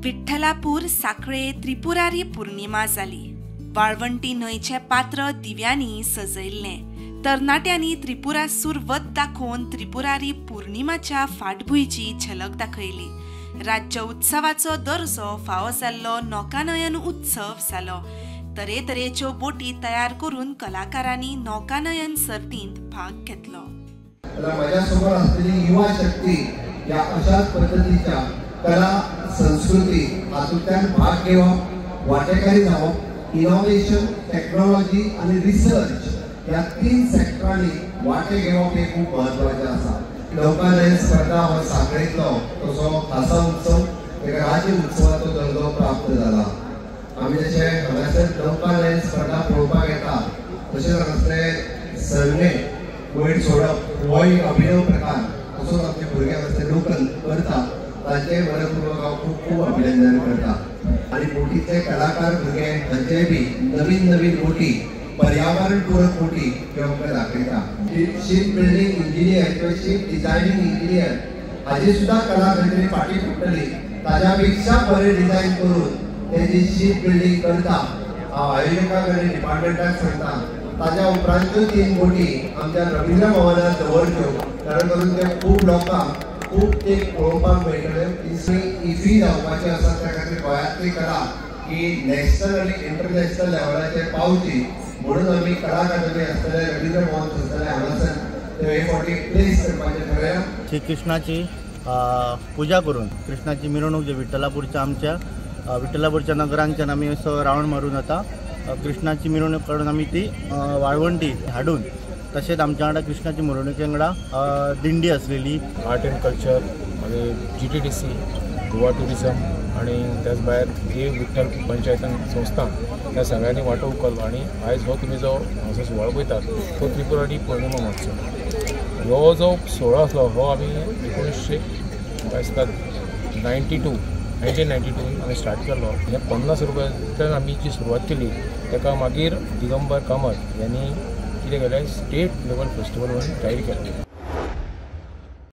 विठ्ठलापूर साखळे त्रिपुरारी पौर्णिमा जाली. वाळवंटी न्हंयचें पात्र दिव्यांनी सजयल्लें. तरणाट्यांनी त्रिपुरासूर वध दाखोवन त्रिपुरारी पौर्णिमाच्या फाटभुंयची झलक दाखयली. राज्य उत्सवाचो दर्जो फावो जाल्लो नौकानयन उत्सव जालो. तरेतरेच्यो बोटी तयार करून कलाकारांनी नौकानयन सर्तींत भाग घेतलो. म्हज्या समोर आसलेली युवा शक्ती ह्या अशाच पद्दतीच्या कला संस्कृती हातूंतल्यान भाग घेवप, वांटेकारी जावप, इनोव्हेशन, टेक्नॉलॉजी आनी रिसर्च ह्या 3 सेक्टरांनी वांटे घेवप हें खूब म्हत्वाचें आसा. नौकानयन स्पर्धा हो साखळेंतलो तसो खासा उत्सव एका राज्य उत्सवाचो दर्जो प्राप्त जाला. आमी जशें हांगासर नौकानयन स्पर्धा पळोवपाक येता तशेंच हांगासरले सरणे वयर सोडप हो एक अभिनव प्रकार तसोच आमचे भुरगे हांगासर लोकल करता, तांचेय मनपूर्वक हांव खूब खूब अभिनंदन करता. आनी बोटींतले कलाकार भुरगे हांचेय बी नवीन नवीन बोटी, पर्यावरण पूरक बोटी ह्यो आमकां दाखयता. शीप बिल्डींग इंजिनियर किंवा शीप डिझायनींग इंजिनियर हाजी सुद्दां कला खंय तरी फाटीं पडटली, ताज्या पेक्षा बरें डिझायन करून ते जी शीप बिल्डींग करता. हांव आयोजकां कडेन डिपार्टमेंटाक सांगता ताज्या उपरांतच्यो 3 बोटी आमच्या रवींद्र भवनात दवरच्यो, कारण करून ते खूब लोकांक खूब ते पळोवपाक मेळटले. इफी जावपाची आसा त्या खातीर गोंयांतली कला ही नॅशनल आनी इंटरनॅशनल लेवलाचेर पावची म्हणून आमी कला अकादमी आसतले, रवींद्र भवन आसतले हांगासर ते हे फावटी प्लेस करपाचें थारायलां. श्री कृष्णाची पुजा करून कृष्णाची मिरवणूक जी विठ्ठलापूरच्या आमच्या विठ्ठलापूरच्या नगरांच्यान आमी असो रावंड मारून वता. कृष्णाची मिरवणूक काडून आमी ती वाळवंटी हाडून तशेंच आमच्या वांगडा कृष्णाची मिरवणुके वांगडा दिंडी आसलेली. आर्ट अँड कल्चर मागीर GTDC, Goa tourism आनी त्याच भायर देव विठ्ठल पंचायतन संस्थान त्या सगळ्यांनी वांटो उखल्लो आनी आयज हो तुमी जो हांगासर सुवाळो पळयतात तो त्रिपुरारी पौर्णिमा महोत्सव. हो जो सुवाळो आसलो हो आमी 1992 आमी स्टार्ट केल्लो. हे 50 रुपयांतल्यान आमी जी सुरवात केली ताका मागीर दिगंबर कामत यांनी कितें केलें, स्टेट लेवल फेस्टिवल म्हणून जाहीर केलें.